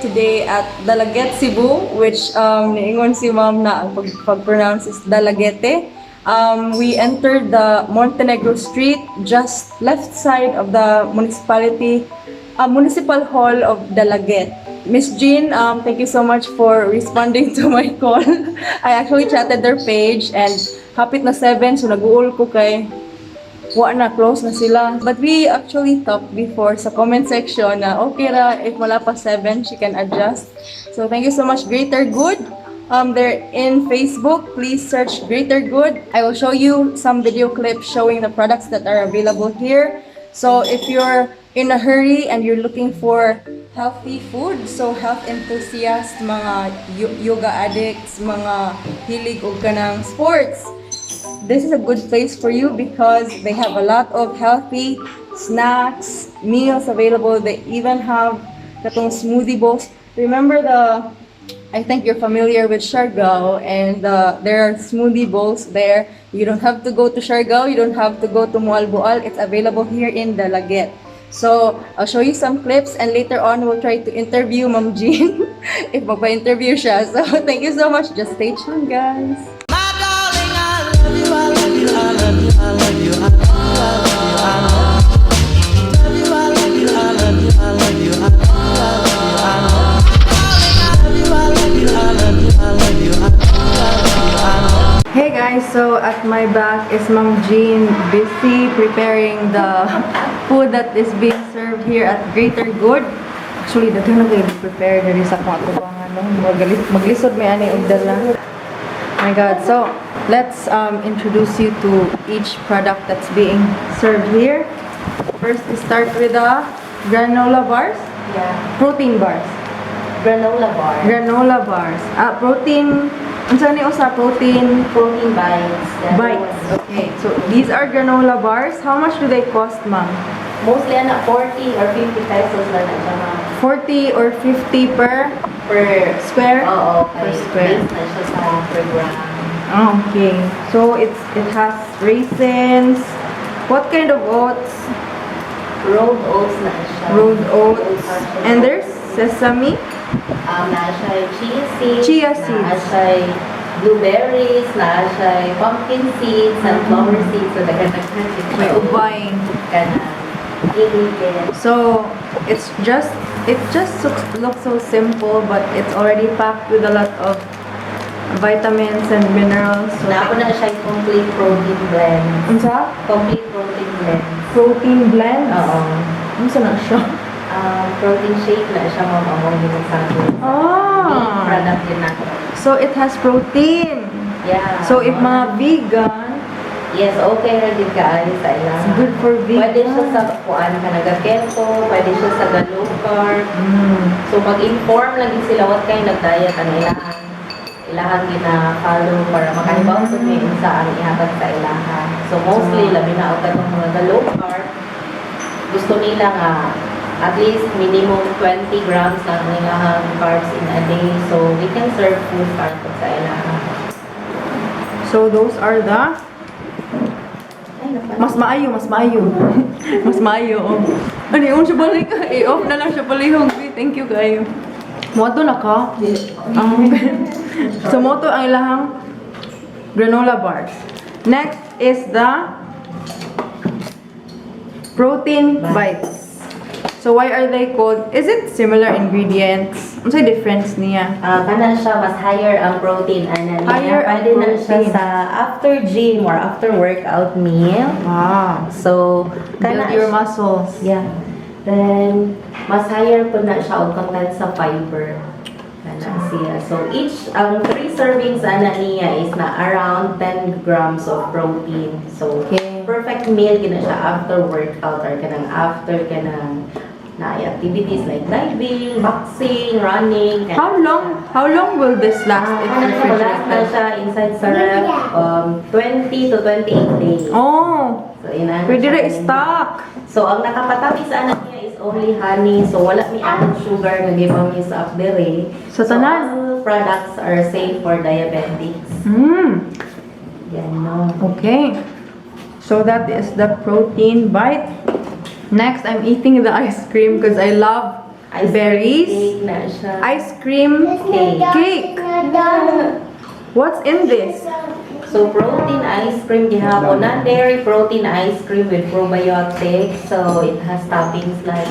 today at Dalaguete, Cebu, which niingon si ma'am na ang pag-pronounce is Dalaguete. We entered the Montenegro Street, just left side of the municipality, Municipal Hall of Dalaguete. Miss Jean, thank you so much for responding to my call. I actually chatted their page and hapit na 7, so nag-uol ko kay wa na, close na sila. But we actually talked before sa comment section na okay ra, if wala pa 7, she can adjust. So thank you so much, Greater Good. They're in Facebook. Please search Greater Good. I will show you some video clips showing the products that are available here. So if you're in a hurry and you're looking for healthy food, so health enthusiasts, mga yoga addicts, mga hilig og kanang sports, this is a good place for you because they have a lot of healthy snacks, meals available. They even have katong smoothie bowls. Remember the I think you're familiar with Siargao and there are smoothie bowls there. You don't have to go to Siargao, you don't have to go to Moalboal. It's available here in Dalaguete. So, I'll show you some clips and later on we'll try to interview Ma'am Jean if magpa-interview siya. So, thank you so much. Just stay tuned, guys. My darling, I love you, I love you, I love you, I love you, I love you, I love you, I love you, I love you, I love you, I love you, I love you, I love you, I love you, I love you, I love you. Hey guys, so at my back is Ma'am Jean, busy preparing the food that is being served here at Greater Good. Actually, daghan na kayo prepare diri sa akong atubangan, no. Maglisod may ani og dala. My God. So, let's introduce you to each product that's being served here. First, we start with the granola bars, Yeah. protein bars. Granola bar. Granola bars. Ah, protein, unsa ni usa protein Protein bites. The other bites? ones. Okay. So these are granola bars. How much do they cost, ma'am? Mostly ana 40 or 50 pesos na na siya, ma'am. 40 or 50 per Per square? Oo, Per kay square. Based na siya sa per gram. Oh, okay. So it has raisins. What kind of oats? Rolled oats na siya. Rolled oats. And there's sesame. Naa siya chia seeds. Chia seeds. Naa siya blueberries, naa siya pumpkin seeds, sunflower seeds. So daghan-daghan siya. May ubay. Kana ingredients. So it just looks so simple, but it's already packed with a lot of vitamins and minerals. So Naa na siya complete protein blend. Unsa? Complete protein blend. Protein blend? Oo. Unsa na siya? Protein shake na siya, ma'am, among ginasabi. Ah. Product din nato. So it has protein. Yeah. So if mga vegan, Yes, okay ra gid kaayo sa ilang. It's good for vegan. Pwede siya sa kuan ka naga-keto, pwede siya sa low carb. So mag-inform lang gid sila what kind of diet ang ilahang gina-follow para makahibaw sa may unsa ang ihatag sa ilaha. So mostly labi na og katong mga low carb, gusto nila nga at least minimum 20 grams lang ang ilahang carbs in a day. So we can serve food para pud sa ilaha. So those are the Ay, napala. Mas maayo, mas maayo. Mas maayo. Oh. Ano yung siya balik? I-off na lang siya palihog. Thank you kayo. Moto na ka? Ah, so mao to ang ilahang granola bars. Next is the protein bites. So why are they called? Is it similar ingredients? Unsay difference niya? Ah, kana siya mas higher ang protein ana niya. Higher ang Pwede na siya protein. sa after gym or after workout meal. So kana Build your muscles. Yeah. Then mas higher po na siya og content sa fiber. Kana siya. So each ang three servings ana niya is na around 10 grams of protein. So perfect meal gina siya after workout or kanang after kanang na activities like diving, boxing, running. Kana How long will this last if Ano siya, last na refrigerated? Siya inside sa ref, 20 to 28 days. Oh, So, inana pwede siya ra kanina. I-stock. So, ang nakapatamis ana niya is only honey. So, wala mi added sugar nga gipang-use up dere. Sa tanan? So, all products are safe for diabetics. Yan, no. Okay. So that is the protein bite. Next, I'm eating the ice cream because I love Ice Berries? cream cake na siya. Ice cream Cake. cake. What's in this? So, protein ice cream gihapon. Non-dairy protein ice cream with probiotics. So, it has toppings like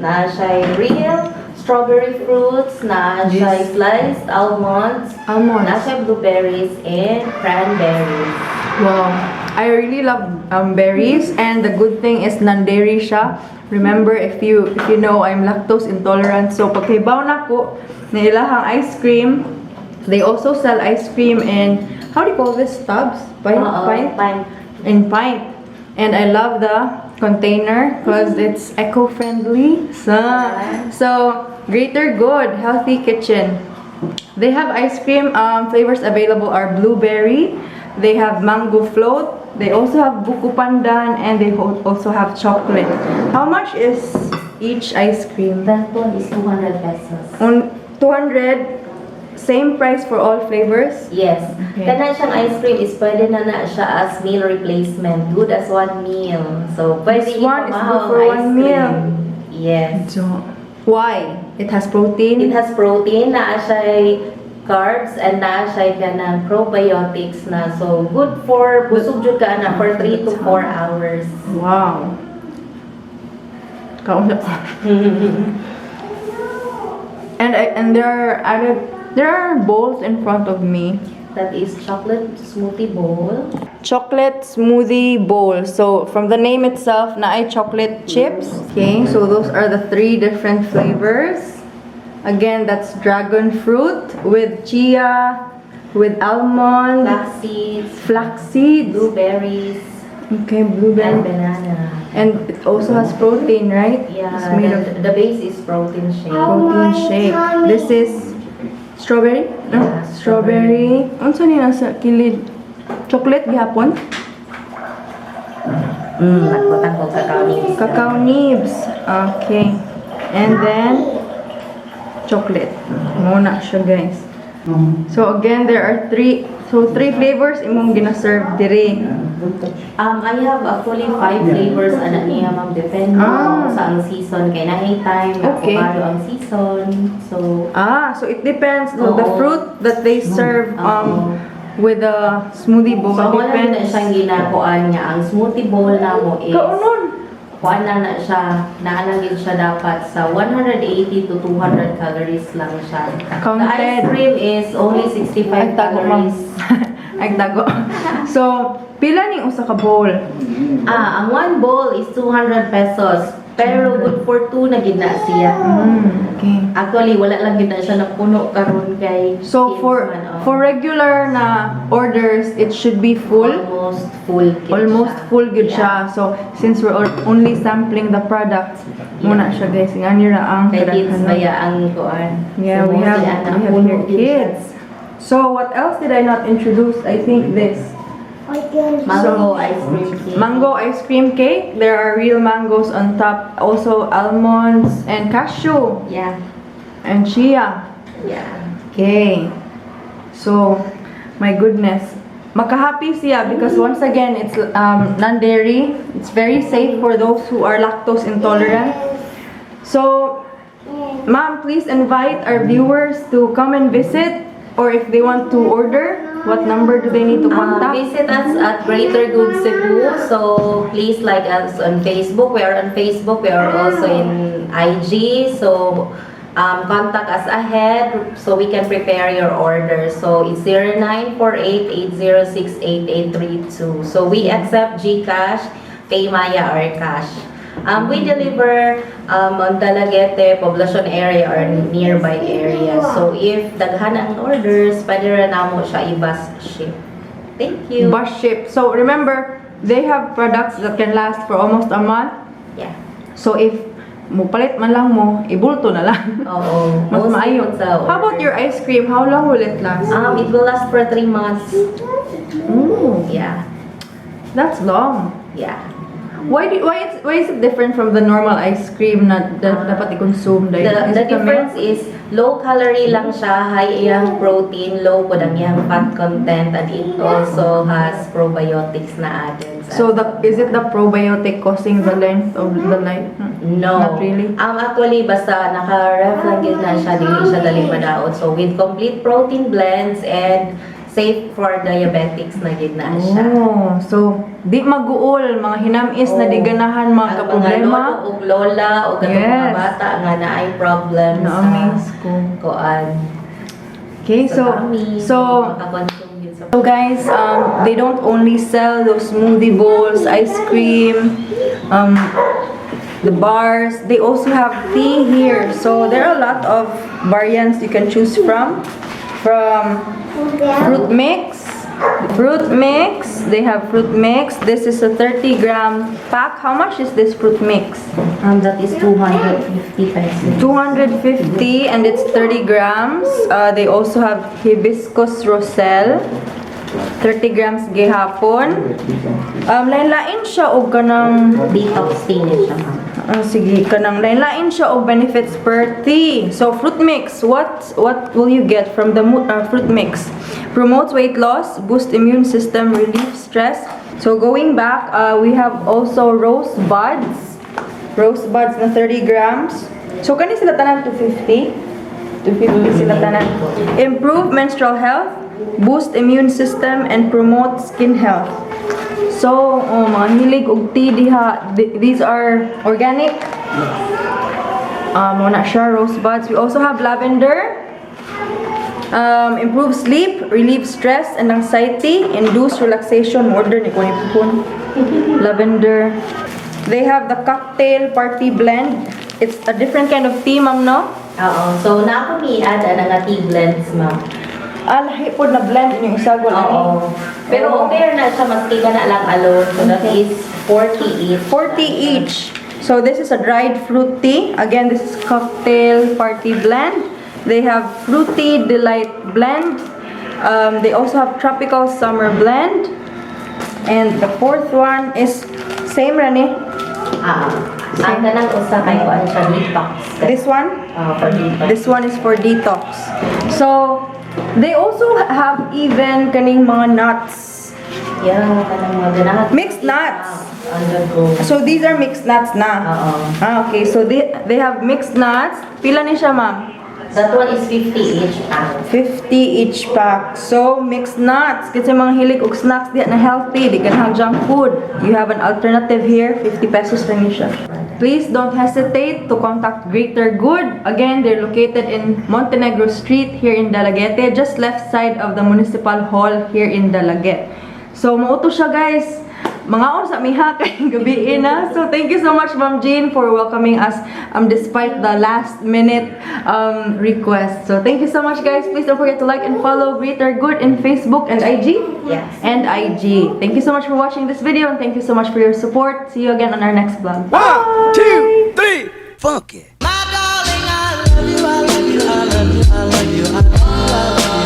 naa siya real strawberry fruits, naa siya sliced almonds, naa Almonds. Siya blueberries, and cranberries. Wow. I really love berries, and the good thing is non-dairy siya. Remember, if you know, I'm lactose intolerant. So pagkahibaw nako na ilahang ice cream, they also sell ice cream in, how do you call this, tubs? Pint? Oo, Pint? Pint. In pint. And I love the container because it's eco-friendly. So Greater Good Healthy Kitchen. They have ice cream flavors available are blueberry, they have mango float, they also have buko pandan, and they also have chocolate. How much is each ice cream? That one is 200 pesos. On 200, same price for all flavors? Yes. Okay. Kana siyang ice cream is pwede na siya as meal replacement. Good as one meal. So, pwede This one is good ipamahaw ang for ice one cream. meal. Yes. So, why? It has protein? It has protein, naa siya carbs, and naa siya kanang probiotics na. So, good for, busog jud ka na for 3 to 4 hours. Wow. Kaon na. And there are bowls in front of me. That is chocolate smoothie bowl. Chocolate smoothie bowl. So from the name itself, naay chocolate chips. Okay, so those are the three different flavors. Again, that's dragon fruit with chia, with almond, Flax seeds, flax seeds. Blueberries, Okay, and blueberry. Banana. And it also has protein, right? Yeah, It's made of the base is protein shake. Protein shake. This is strawberry? No, Yeah, strawberry. Unsa ni nasa kilid? Chocolate gihapon? Nagbutang ko cacao nibs. Cacao nibs. Okay. And then chocolate. Mao na siya, guys. So again, there are three flavors imong gina-serve diri. I have actually five flavors ana niya, ma'am. Depende sa ang season kay naay time na avocado ang season. So Ah, so it depends. So the Oo. Fruit that they serve Oo. With the smoothie bowl So wala na depends. Siyang ginakuan nga ang smoothie bowl namo is Kaunon. Kuan na na siya, naalagin siya dapat sa 180 to 200 calories lang siya. The Counted. Ice cream is only 65 Ay, tago, ma'am. Calories. Ay, tago. So, pila ning usa ka bowl? Ah, ang one bowl is 200 pesos. Pero good for two na gid na siya. Okay. Actually, wala lang gid na siya napuno karon kay So kids for man, oh. for regular na orders, it should be full. Almost full gid Almost siya. Full gud siya. So since we're only sampling the products, mao na siya, guys. Ngani ra ang Kay kids kadaghanon. baya ang kuan. Yeah, So, we have mostly ana, we have puno here gid siya. kids. So what else did I not introduce? I think this Mango ice cream cake. Mango ice cream cake. There are real mangoes on top. Also almonds and cashew and chia. Okay. So, my goodness. Makahappy siya because once again, it's non-dairy. It's very safe for those who are lactose intolerant. So, ma'am, please invite our viewers to come and visit, or if they want to order, what number do they need to contact? Visit us at Greater Good Cebu. So please like us on Facebook. We are on Facebook. We are also in IG. So contact us ahead so we can prepare your order. So it's 0948-806-8832. So we accept GCash, Paymaya, or cash. We deliver on Dalaguete, Poblacion area or nearby area. So if daghan ang orders, pwede ra namo siya i-bus ship. Thank you. Bus ship. So remember, they have products that can last for almost a month. So if mupalit man lang mo, ibulto na lang. Oo. Mas Mostly maayo. sa How about order. your ice cream? How long will it last? It will last for 3 months. Ooh, Yeah. that's long. Yeah. Why is it different from the normal ice cream na dapat i-consume? Dahil? The, Is the it the milk? Difference is low calorie lang siya, high iyang protein, low pud ang iyang fat content, and it also has probiotics na added. So the is it the probiotic causing the length of the life? No. Not really. Actually, basta naka-ref lang gyud na siya, dili siya dali madaot. So, with complete protein blends and safe for diabetics na gyud na siya. Oh, so di maguol mga hinamis na di ganahan mga Ang mga kaproblema. lolo ug lola o katong mga bata nga naay problem sa Na-amaze ko. Kuan. Okay, sa so tummy, so makakonsume gyud sa So guys, they don't only sell those smoothie bowls, ice cream, the bars. They also have tea here. So there are a lot of variants you can choose from. From fruit mix, fruit mix. They have fruit mix. This is a 30-gram pack. How much is this fruit mix? That is 250 pesos. 250 and it's 30 grams. They also have hibiscus roselle. 30 grams gihapon. Lain-lain siya og kanang Detox tea ni siya, ma'am. Ah, sige, kanang lain-lain siya og benefits per tea. So fruit mix, what will you get from the fruit mix? Promotes weight loss, boost immune system, relieve stress. So going back, we have also rose buds. Rose buds na 30 grams. So kani sila tanan 250. 250 sila tanan. Improve menstrual health, boost immune system, and promote skin health. So, oh, mga hilig og tea diha. These are organic. Mao na siya, rose buds. We also have lavender. Improve sleep, relieve stress and anxiety, induce relaxation. Order ni ko ni Pupun. Lavender. They have the cocktail party blend. It's a different kind of tea, ma'am, no? Oo. So, naa ko mi-add ana nga tea blends, ma'am. Ah, lahi pod na blend inyong usagol ani. Oo. Pero okay na siya maski ka na lang alone. So, that is 40 each. 40 each. So this is a dried fruit tea. Again, this is cocktail party blend. They have fruity delight blend. They also have tropical summer blend. And the fourth one is same rani. Ah, ang kanang usa kay kuan siya, detox. This one. Ah, for detox. This one is for detox. So they also have even kaning mga nuts. Yeah, kanang mga ganahan. Mixed nuts. On the go. So these are mixed nuts na. Oo. Ah, okay. So they have mixed nuts. Pila ni siya, ma'am? That one is 50 each pack. 50 each pack. So, mixed nuts. Kasi mga hilig og snacks diya na healthy, di ganahang junk food. You have an alternative here, 50 pesos lang yun siya. Please don't hesitate to contact Greater Good. Again, they're located in Montenegro Street here in Dalaguete, just left side of the Municipal Hall here in Dalaguete. So, mao to siya, guys. Mangaon sa mi ha kay gabii na. So thank you so much, Ma'am Jean, for welcoming us despite the last minute request. So thank you so much, guys. Please don't forget to like and follow Greater Good in Facebook and IG. Yes. And IG. Thank you so much for watching this video and thank you so much for your support. See you again on our next vlog. One, two, three, funk it. My darling, I love you, I love you, I love you, I love you, I love you, I love you.